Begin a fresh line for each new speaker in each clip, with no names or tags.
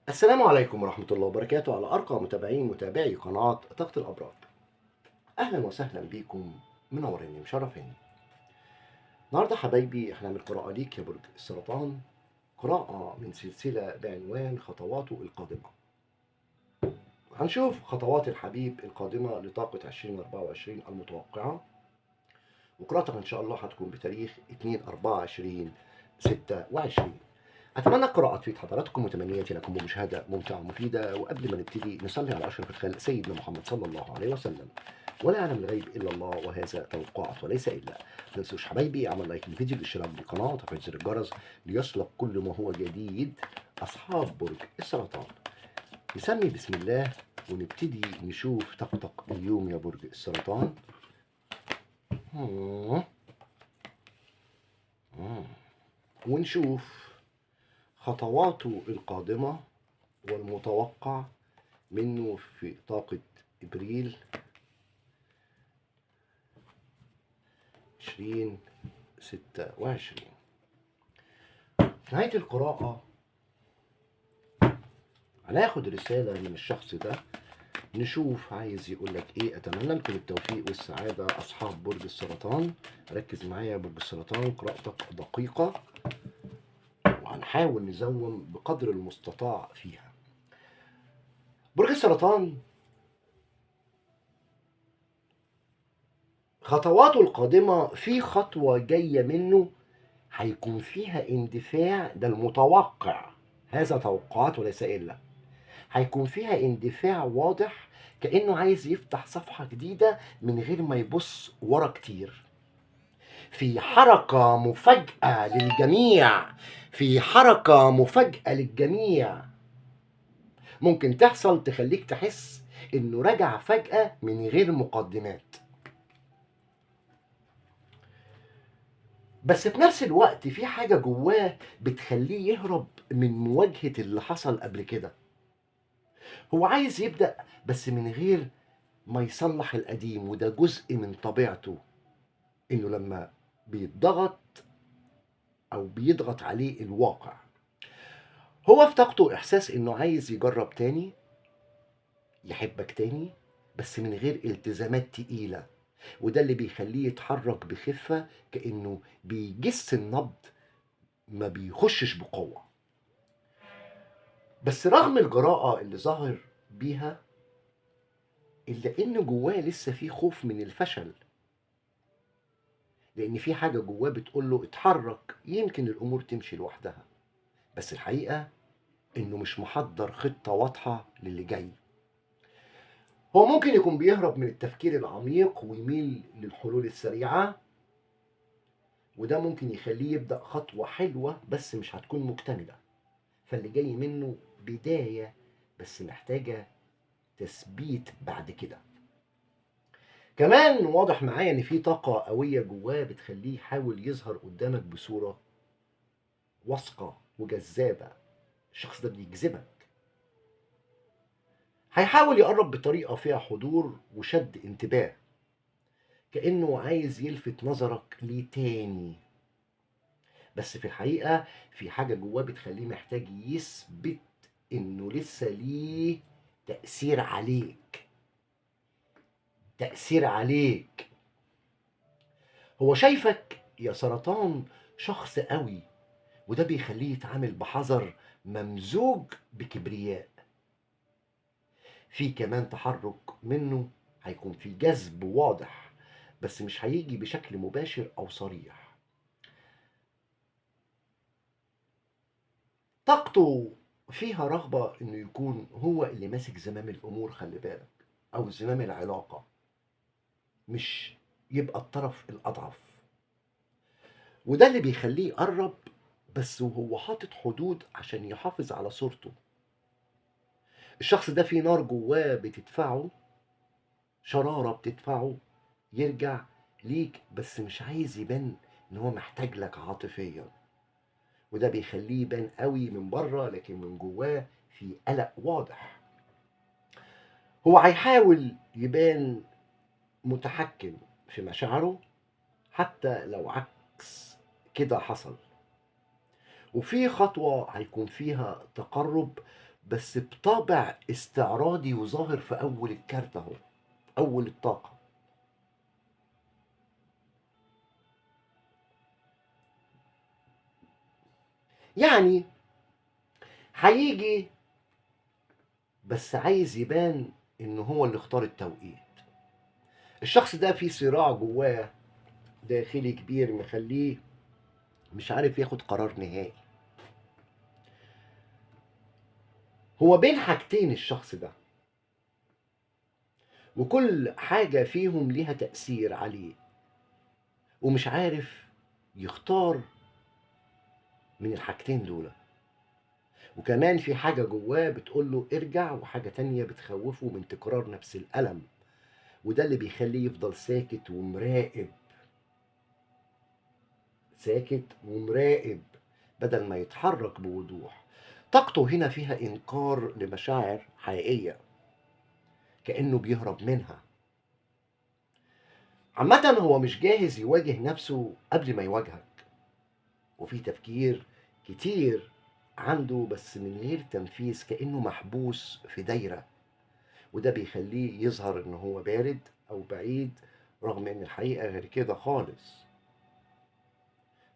السلام عليكم ورحمة الله وبركاته على أرقى متابعين متابعي قناة طاقة الأبراج. أهلا وسهلا بيكم، منوريني مشرفيني. النهارده حبايبي احنا هنعمل قراءة ليك يا برج السرطان، قراءة من سلسلة بعنوان خطواته القادمة. هنشوف خطوات الحبيب القادمة لطاقة 2024 المتوقعة، وقراءتك إن شاء الله هتكون بتاريخ 2/4/2026. أتمنى القراءة تفيد حضراتكم، وتمنياتي لكم بمشاهدة ممتعة ومفيدة. وقبل ما نبتدي نصلي على أشرف الخلق سيدنا محمد صلى الله عليه وسلم. ولا يعلم الغيب إلا الله، وهذا توقعات وليس إلا. ما تنسوش حبايبي عمل لايك للفيديو، الاشتراك بالقناة، وتفعيل زر الجرس ليصلك كل ما هو جديد. أصحاب برج السرطان، نسمي بسم الله ونبتدي نشوف طاقتك اليوم يا برج السرطان. ونشوف خطواته القادمة والمتوقع منه في طاقة إبريل 2026. في نهاية القراءة هناخد رسالة من الشخص ده، نشوف عايز يقولك ايه. اتمنى لكم التوفيق والسعادة اصحاب برج السرطان. ركز معايا يا برج السرطان، قراءتك دقيقة وهنحاول نزوم بقدر المستطاع فيها. برج السرطان خطواته القادمة، في خطوة جاية منه هيكون فيها اندفاع، ده المتوقع، هذا توقعات وليس إلا. هيكون فيها اندفاع واضح، كأنه عايز يفتح صفحة جديدة من غير ما يبص ورا كتير. في حركة مفاجأة للجميع، في حركة مفاجأة للجميع ممكن تحصل تخليك تحس انه رجع فجأة من غير مقدمات. بس في نفس الوقت في حاجة جواه بتخليه يهرب من مواجهة اللي حصل قبل كده. هو عايز يبدأ بس من غير ما يصلح القديم، وده جزء من طبيعته، انه لما بيتضغط او بيضغط عليه الواقع. هو في طاقته احساس انه عايز يجرب تاني، يحبك تاني، بس من غير التزامات تقيلة، وده اللي بيخليه يتحرك بخفة، كأنه بيجس النبض، ما بيخشش بقوة. بس رغم الجراءة اللي ظهر بيها، إلا إن جواه لسه في خوف من الفشل، لأن في حاجة جواه بتقوله اتحرك، يمكن الأمور تمشي لوحدها. بس الحقيقة إنه مش محضر خطة واضحة للي جاي. هو ممكن يكون بيهرب من التفكير العميق ويميل للحلول السريعة، وده ممكن يخليه يبدأ خطوة حلوة بس مش هتكون مكتملة. فاللي جاي منه بداية بس محتاجة تثبيت بعد كده. كمان واضح معايا ان في طاقة قوية جواه بتخليه يحاول يظهر قدامك بصورة واثقة وجذابة. الشخص ده بيجذبك، هيحاول يقرب بطريقة فيها حضور وشد انتباه، كأنه عايز يلفت نظرك ليه تاني. بس في الحقيقة في حاجة جواه بتخليه محتاج يثبت انه لسه ليه تأثير عليك، تأثير عليك. هو شايفك يا سرطان شخص قوي، وده بيخليه يتعامل بحذر ممزوج بكبرياء. في كمان تحرك منه هيكون في جذب واضح، بس مش هيجي بشكل مباشر أو صريح. طاقته فيها رغبة إنه يكون هو اللي ماسك زمام الأمور، خلي بالك، أو زمام العلاقة، مش يبقى الطرف الأضعف. وده اللي بيخليه يقرب، بس وهو حاطط حدود عشان يحافظ على صورته. الشخص ده في نار جواه بتدفعه، شرارة بتدفعه يرجع ليك، بس مش عايز يبان ان هو محتاج لك عاطفيا، وده بيخليه يبان قوي من بره، لكن من جواه في قلق واضح. هو هيحاول يبان متحكم في مشاعره حتى لو عكس كده حصل. وفي خطوة هيكون فيها تقرب بس بطابع استعراضي وظاهر في أول الكارت أهو، أول الطاقة. يعني هيجي بس عايز يبان إن هو اللي اختار التوقيت. الشخص ده في صراع جواه داخلي كبير مخليه مش عارف ياخد قرار نهائي. هو بين حاجتين الشخص ده، وكل حاجة فيهم ليها تأثير عليه، ومش عارف يختار من الحاجتين دول. وكمان في حاجة جواه بتقوله ارجع، وحاجة تانية بتخوفه من تكرار نفس الألم، وده اللي بيخليه يفضل ساكت ومراقب، ساكت ومراقب بدل ما يتحرك بوضوح. طاقته هنا فيها إنكار لمشاعر حقيقية كأنه بيهرب منها. عامة هو مش جاهز يواجه نفسه قبل ما يواجهك، وفي تفكير كتير عنده بس من غير تنفيذ، كأنه محبوس في دايرة، وده بيخليه يظهر إن هو بارد أو بعيد رغم إن الحقيقة غير كده خالص.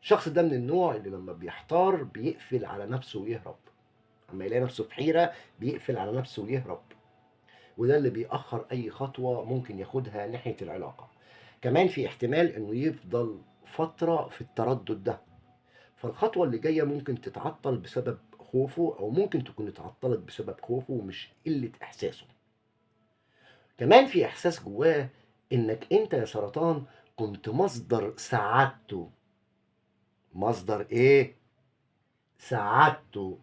الشخص ده من النوع اللي لما بيحتار بيقفل على نفسه ويهرب، اما يلاقي نفسه في حيرة بيقفل على نفسه ويهرب، وده اللي بيأخر أي خطوة ممكن ياخدها ناحية العلاقة. كمان في احتمال إنه يفضل فترة في التردد ده، فالخطوة اللي جاية ممكن تتعطل بسبب خوفه، أو ممكن تكون اتعطلت بسبب خوفه ومش قلة إحساسه. كمان في إحساس جواه إنك أنت يا سرطان كنت مصدر سعادته. مصدر إيه؟ سعادته،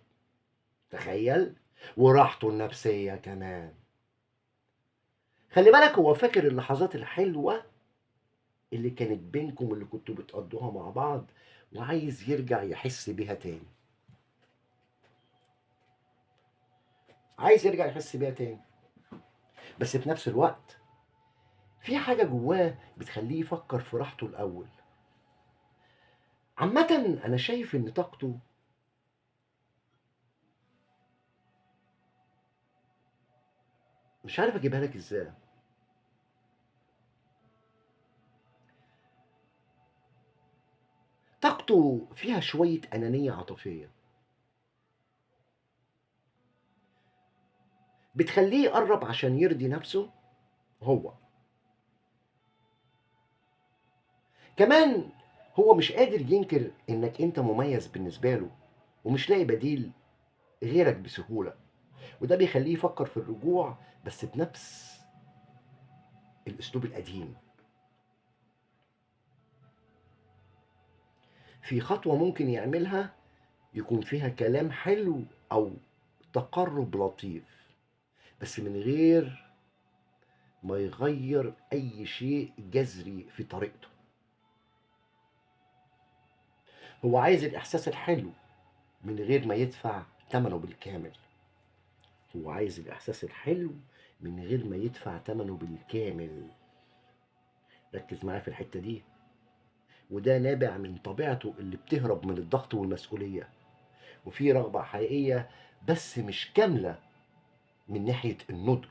تخيل، وراحته النفسية كمان. خلي بالك هو فاكر اللحظات الحلوة اللي كانت بينكم اللي كنتوا بتقضوها مع بعض، وعايز يرجع يحس بيها تاني، عايز يرجع يحس بيها تاني. بس في نفس الوقت في حاجة جواه بتخليه يفكر في راحته الأول. عامة أنا شايف إن طاقته مش عارف أجيبها لك إزاي. طاقته فيها شوية أنانية عاطفية بتخليه يقرب عشان يرضي نفسه هو. كمان هو مش قادر ينكر انك انت مميز بالنسبة له، ومش لاقي بديل غيرك بسهولة، وده بيخليه يفكر في الرجوع بس بنفس الاسلوب القديم. في خطوة ممكن يعملها يكون فيها كلام حلو او تقرب لطيف، بس من غير ما يغير اي شيء جذري في طريقته. هو عايز الإحساس الحلو من غير ما يدفع ثمنه بالكامل. هو عايز الإحساس الحلو من غير ما يدفع ثمنه بالكامل. ركز معايا في الحتة دي. وده نابع من طبيعته اللي بتهرب من الضغط والمسؤولية، وفي رغبة حقيقية بس مش كاملة من ناحية النضج.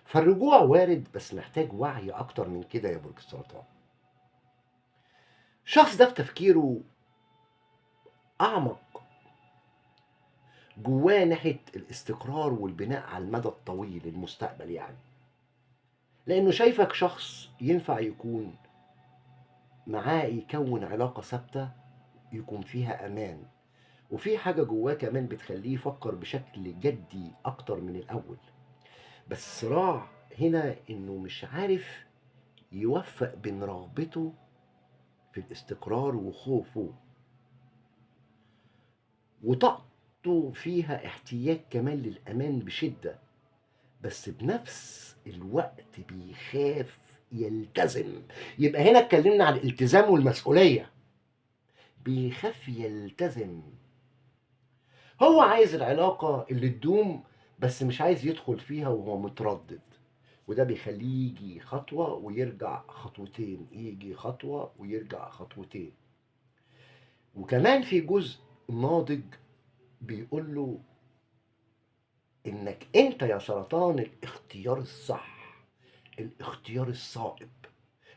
فالرجوع وارد بس محتاج وعي أكتر من كده يا برج السرطان. الشخص ده في تفكيره أعمق جواه ناحية الاستقرار والبناء على المدى الطويل، المستقبل يعني، لأنه شايفك شخص ينفع يكون معاه، يكون علاقة ثابتة يكون فيها أمان. وفي حاجة جواه كمان بتخليه يفكر بشكل جدي أكتر من الأول، بس الصراع هنا إنه مش عارف يوفق بين رغبته في الاستقرار وخوفه، وطاقته فيها احتياج كمان للأمان بشدة، بس بنفس الوقت بيخاف يلتزم. يبقى هنا اتكلمنا عن الالتزام والمسؤولية. بيخاف يلتزم. هو عايز العلاقة اللي تدوم بس مش عايز يدخل فيها وهو متردد، وده بيخليه يجي خطوة ويرجع خطوتين، يجي خطوة ويرجع خطوتين. وكمان في جزء ناضج بيقول له انك انت يا سرطان الاختيار الصح، الاختيار الصائب،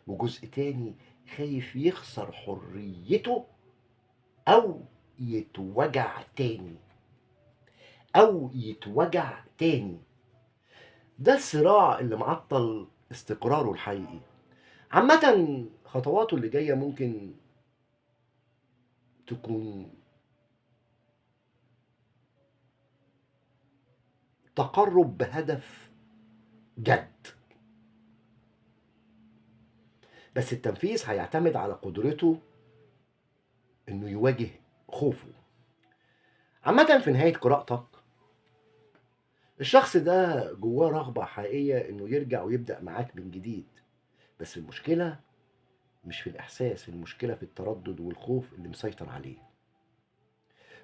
وجزء تاني خايف يخسر حريته او يتوجع تاني، او يتوجع تاني. ده الصراع اللي معطل استقراره الحقيقي. عامة خطواته اللي جاية ممكن تكون تقرب بهدف جد، بس التنفيذ هيعتمد على قدرته انه يواجه خوفه. عامة في نهاية قراءتك الشخص ده جواه رغبة حقيقية انه يرجع ويبدأ معاك من جديد، بس المشكلة مش في الإحساس، المشكلة في التردد والخوف اللي مسيطر عليه.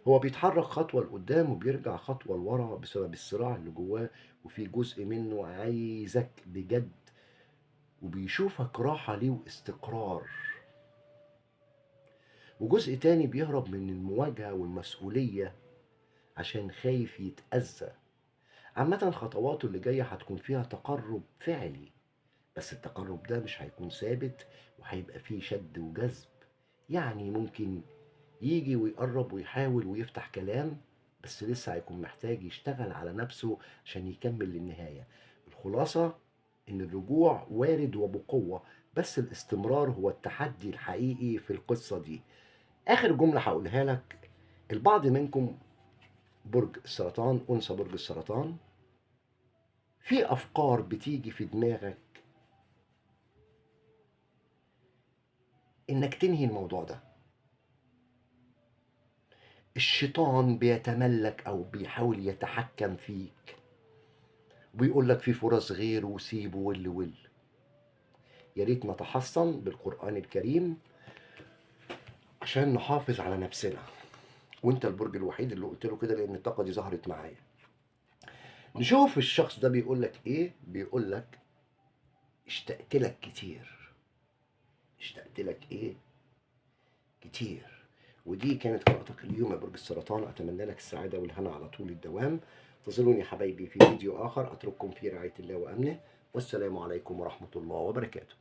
هو بيتحرك خطوة لقدام وبيرجع خطوة لورا بسبب الصراع اللي جواه، وفي جزء منه عايزك بجد وبيشوفك راحة ليه واستقرار، وجزء تاني بيهرب من المواجهة والمسؤولية عشان خايف يتأذى. عامة خطواته اللي جاية هتكون فيها تقرب فعلي، بس التقرب ده مش هيكون ثابت وهيبقى فيه شد وجذب. يعني ممكن يجي ويقرب ويحاول ويفتح كلام، بس لسه هيكون محتاج يشتغل على نفسه عشان يكمل للنهاية. الخلاصة إن الرجوع وارد وبقوة، بس الاستمرار هو التحدي الحقيقي في القصة دي. آخر جملة هقولها لك، البعض منكم برج السرطان، أنثى برج السرطان، في أفكار بتيجي في دماغك إنك تنهي الموضوع ده. الشيطان بيتملك أو بيحاول يتحكم فيك وبيقول لك في فرص غير وسيبه واللي واللي. يا ريت نتحصن بالقرآن الكريم عشان نحافظ على نفسنا. وانت البرج الوحيد اللي قلت له كده لان الطاقة دي ظهرت معايا. نشوف الشخص ده بيقول لك ايه. بيقول لك اشتقت لك كتير. اشتقت لك ايه؟ كتير. ودي كانت قراءتك اليوم يا برج السرطان. اتمنى لك السعادة والهنا على طول الدوام. انتظروني يا حبايبي في فيديو اخر. اترككم في رعاية الله وامنه، والسلام عليكم ورحمة الله وبركاته.